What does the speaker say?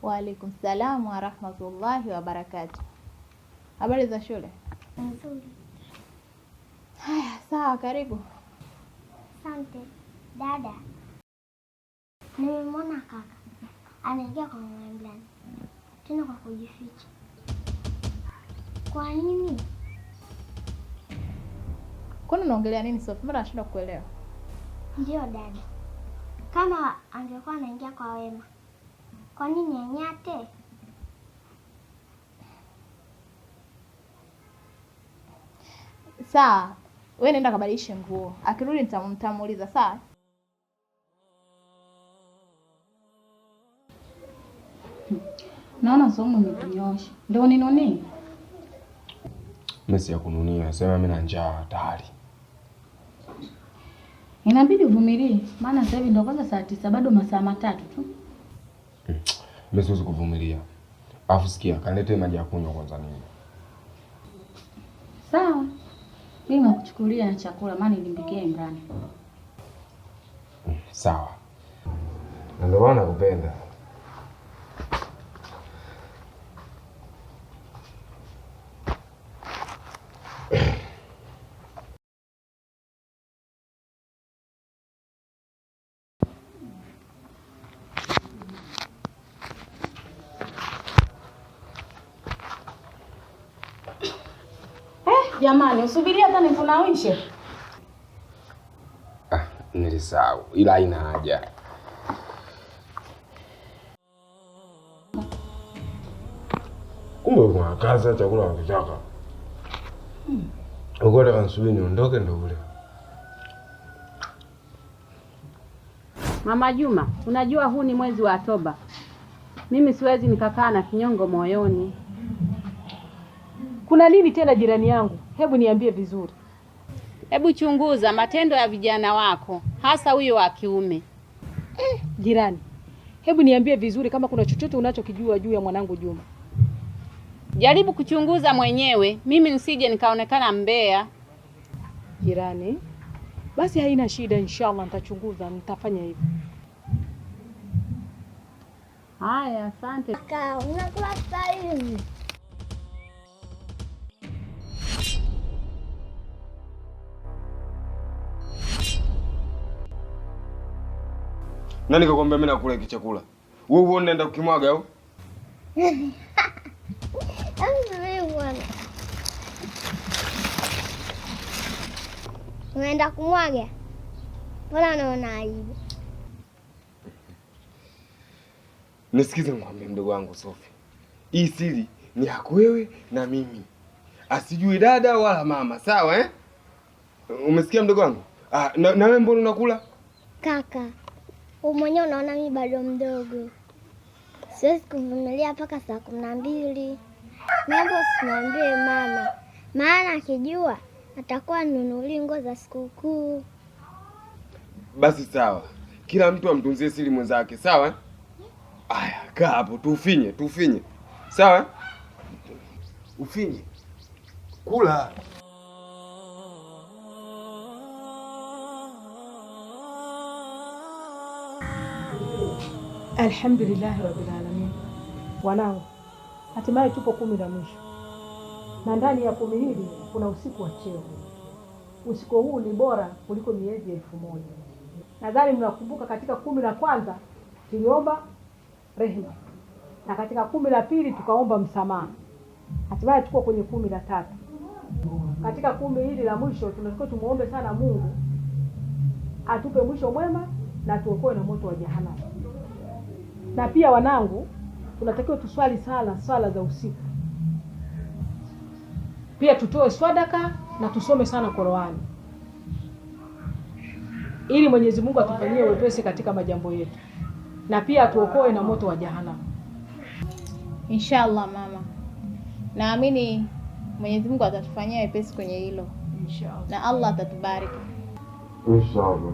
Waalaikum salam warahmatullahi wabarakatu. Habari za shule? Nzuri. Haya, sawa, karibu. Asante dada. Nimemwona kaka anaingia kwa mama Imran tena kwa kujificha. Kwa nini? Kwani unaongelea nini Sophie? Mbona nashindwa kuelewa? Ndiyo dada, kama angekuwa anaingia kwa wema, kwa nini anyate? Sawa, wewe nenda kabadilishe nguo, akirudi nitamuuliza. Sawa. Naona somo imekunyoosha. Ndio ninunie? Mimi si ya kununia, sema mimi na njaa tayari. Inabidi uvumilie, maana sasa hivi ndio kwanza saa 9, bado masaa 3 tu. Mimi siwezi kuvumilia. Alafu sikia, kanilete maji ya kunywa kwanza nini. Sawa. Mimi nakuchukulia na chakula maana nilimpikia Imrani. Sawa. Na ndio maana nakupenda. Jamani, usubiria hata nikunawishe. Ah, nilisahau ila haina haja. Kumbe kuna kazi ya chakula wakitaka. Uko nataka nisubiri niondoke ndo ule. Mama Juma, unajua huu ni mwezi wa toba. Mimi siwezi nikakaa na kinyongo moyoni. Kuna nini tena jirani yangu? Hebu niambie vizuri. Hebu chunguza matendo ya vijana wako, hasa huyo wa kiume. Jirani, hebu niambie vizuri kama kuna chochote unachokijua juu ya mwanangu Juma. Jaribu kuchunguza mwenyewe, mimi nisije nikaonekana mbea. Jirani, basi haina shida, inshallah nitachunguza, nitafanya hivyo. Haya, asante. Kaka, unakula saizi. Nani kakwambia mimi nakula hiki chakula? Wewe uone naenda kukimwaga au? Bwana. Unaenda kumwaga? Mbona naona aibu? Nisikize nikwambie mdogo wangu Sofi. Hii siri ni yako wewe na mimi. Asijui dada wala mama, sawa eh? Umesikia mdogo wangu? Ah, na wewe mbona unakula? Kaka, wewe mwenyewe unaona mimi bado mdogo, siwezi kuvumilia mpaka saa 12. Naomba usimwambie mama, maana akijua atakuwa nunulia nguo za sikukuu. Basi sawa, kila mtu amtunzie siri mwenzake, sawa? Aya, kaa hapo tufinye, tufinye, sawa? Ufinye kula. Alhamdulillahi rabbil alamin. Wanangu, hatimaye tupo 10 la mwisho, na ndani ya 10 hili kuna usiku wa cheo. Usiku huu ni bora kuliko miezi 1000. Nadhani mnakumbuka katika 10 la kwanza tuliomba rehema, na katika 10 la pili tukaomba msamaha. Hatimaye tuko kwenye 10 la tatu. Katika 10 hili la mwisho tunatakiwa tumuombe sana Mungu atupe mwisho mwema na tuokoe na moto wa jehanamu. Na pia wanangu, tunatakiwa tuswali sala swala za usiku, pia tutoe swadaka na tusome sana Qur'ani ili Mwenyezi Mungu atufanyie wepesi katika majambo yetu na pia atuokoe na moto wa jehanamu. Inshallah mama, naamini Mwenyezi Mungu atatufanyia wepesi kwenye hilo. Inshallah. Na Allah atatubariki. Inshallah.